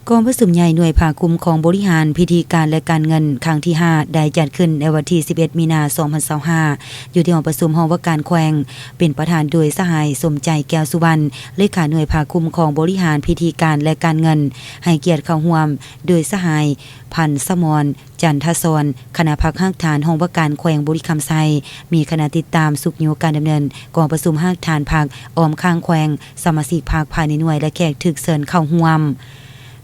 ກອງປະຊຸມໃຫຍ່ໜ່ວຍພັກຄຸ້ມຄອງບໍລິຫານພິທີການ ແລະ ການເງິນ ຄັ້ງທີຫ້າ ໄດ້ຈັດຂຶ້ນໃນວັນທີສິບເອັດ ມີນາ ສອງພັນຊາວຫ້າ ຢູ່ທີ່ຫ້ອງປະຊຸມຫ້ອງວ່າການແຂວງ, ເປັນປະທານໂດຍສະຫາຍ ສົມໃຈ ແກ້ວສຸວັນ ເລຂາໜ່ວຍພັກຄຸ້ມຄອງບໍລິຫານພິທີການ ແລະ ການເງິນ, ໃຫ້ກຽດເຂົ້າຮ່ວມໂດຍສະຫາຍ ພັນສະໝອນ ຈັນທະສອນ ຄະນະພັກຮາກຖານຫ້ອງວ່າການແຂວງບໍລິຄຳໄຊ, ມີຄະນະຕິດຕາມຊຸກຍູ້ການດຳເນີນກອງປະຊຸມຮາກຖານພັກອ້ອມຂ້າງແຂວງ, ສະມາຊິກພັກພາຍໃນໜ່ວຍ ແລະ ແຂກຖືກເຊີນເຂົ້າຮ່ວມ.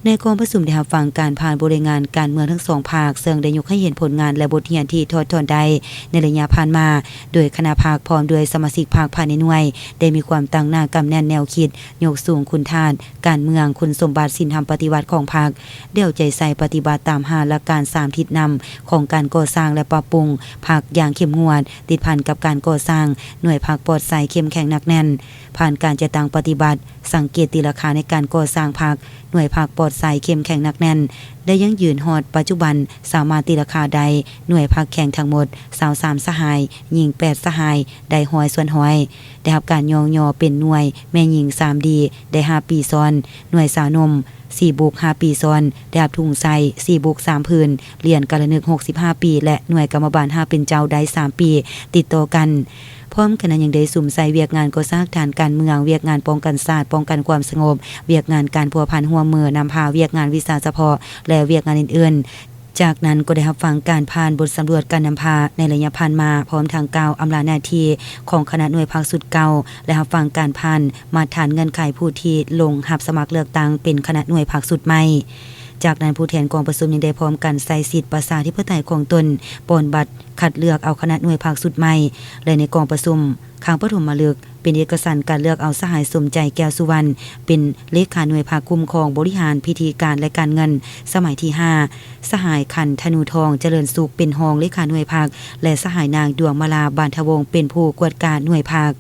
ໃນກອງປະຊຸມໄດ້ຮັບຟັງການຜ່ານບົດລາຍງານການເມືອງທັງສອງພາກ, ເຊິ່ງໄດ້ຍົກໃຫ້ເຫັນຜົນງານ ແລະ ບົດຮຽນທີ່ຖອດຖອນໄດ້ໃນໄລຍະຜ່ານມາ, ໂດຍຄະນະພັກພ້ອມດ້ວຍສະມາຊິກພັກພາຍໃນໜ່ວຍ ໄດ້ມີຄວາມຕັ້ງໜ້າກຳແໜ້ນແນວຄິດ, ຍົກສູງຄຸນທາດການເມືອງ, ຄຸນສົມບັດ, ສິນທຳປະຕິວັດຂອງພັກ, ໄດ້ເອົາໃຈໃສ່ປະຕິບັດຕາມຫ້າຫຼັກການສາມທິດນຳຂອງການກໍ່ສ້າງ ແລະ ປັບປຸງພັກຢ່າງເຂັ້ມງວດ, ຕິດພັນກັບການກໍ່ສ້າງໜ່ວຍພັກປອດໃສ ເຂັ້ມແຂງໜັກແໜ້ນ. ຜ່ານການຈັດຕັ້ງປະຕິບັດ, ສັງເກດຕີລາຄາໃນການກໍ່ສ້າງພັກ, ໜ່ວຍພັກປອດໃສ ເຂັ້ມແຂງໜັກແໜ້ນ ໄດ້ຢັ້ງຢືນຮອດປັດຈຸບັນ, ສາມາດຕີລາຄາໄດ້ໜ່ວຍພັກແຂງທັງໝົດ ຊາວສາມສະຫາຍ, ຍິງແປດສະຫາຍ, ໄດ້ຮ້ອຍສ່ວນຮ້ອຍ, ໄດ້ຮັບການຍ້ອງຍໍເປັນໜ່ວຍແມ່ຍິງສາມດີ ໄດ້ຫ້າປີຊ້ອນ, ໜ່ວຍສາວໜຸ່ມສີ່ບຸກຫ້າປີຊ້ອນ ໄດ້ຮັບຖົງໄຊສີ່ບຸກສາມຜືນ, ຫຼຽນກາລະນຶກຫົກສິບຫ້າປີ ແລະ ໜ່ວຍກຳມະບານຫ້າເປັນເຈົ້າໄດ້ສາມປີຕິດຕໍ່ກັນ. ພ້ອມກັນນັ້ນຍັງໄດ້ສຸມໃສ່ວຽກງານກໍ່ສ້າງທາງການເມືອງ, ວຽກງານປ້ອງກັນຊາດ, ປ້ອງກັນຄວາມສະຫງົບ, ວຽກງານການພົວພັນຮ່ວມມືນຳພາ, ວຽກງານວິຊາສະເພາະ ແລະ ວຽກງານອື່ນໆ. ຈາກນັ້ນກໍໄດ້ຮັບຟັງການຜ່ານບົດສຳຫຼວດການນຳພາໃນໄລຍະຜ່ານມາ, ພ້ອມທັງກ່າວອຳລາໜ້າທີ່ຂອງຄະນະໜ່ວຍພັກຊຸດເກົ່າ ແລະ ຮັບຟັງການຜ່ານມາດຖານເງື່ອນໄຂຜູ້ທີ່ລົງຮັບສະໝັກເລືອກຕັ້ງເປັນຄະນະໜ່ວຍພັກຊຸດໃໝ່. ຈາກນັ້ນຜູ້ແທນກອງປະຊຸມຍັງໄດ້ພ້ອມກັນໃຊ້ສິດປະຊາທິປະໄຕຂອງຕົນ, ປ່ອນບັດຄັດເລືອກເອົາຄະນະໜ່ວຍພັກຊຸດໃໝ່ ແລະ ໃນກອງປະຊຸມຄັ້ງປະຖົມມະລຶກ ເປັນເອກະສັນການເລືອກເອົາສະຫາຍ ສົມໃຈ ແກ້ວສຸວັນ ເປັນເລຂາໜ່ວຍພັກຄຸ້ມຄອງບໍລິຫານພິທີການ ແລະ ການເງິນສະໄໝທີຫ້າ, ສະຫາຍ ຂັນທະນູທອງ ຈະເລີນສຸກ ເປັນຮອງເລຂາໜ່ວຍພັກ ແລະ ສະຫາຍ ນາງ ດວງມາລາ ບານທະວົງ ເປັນຜູ້ກວດກາໜ່ວຍພັກ.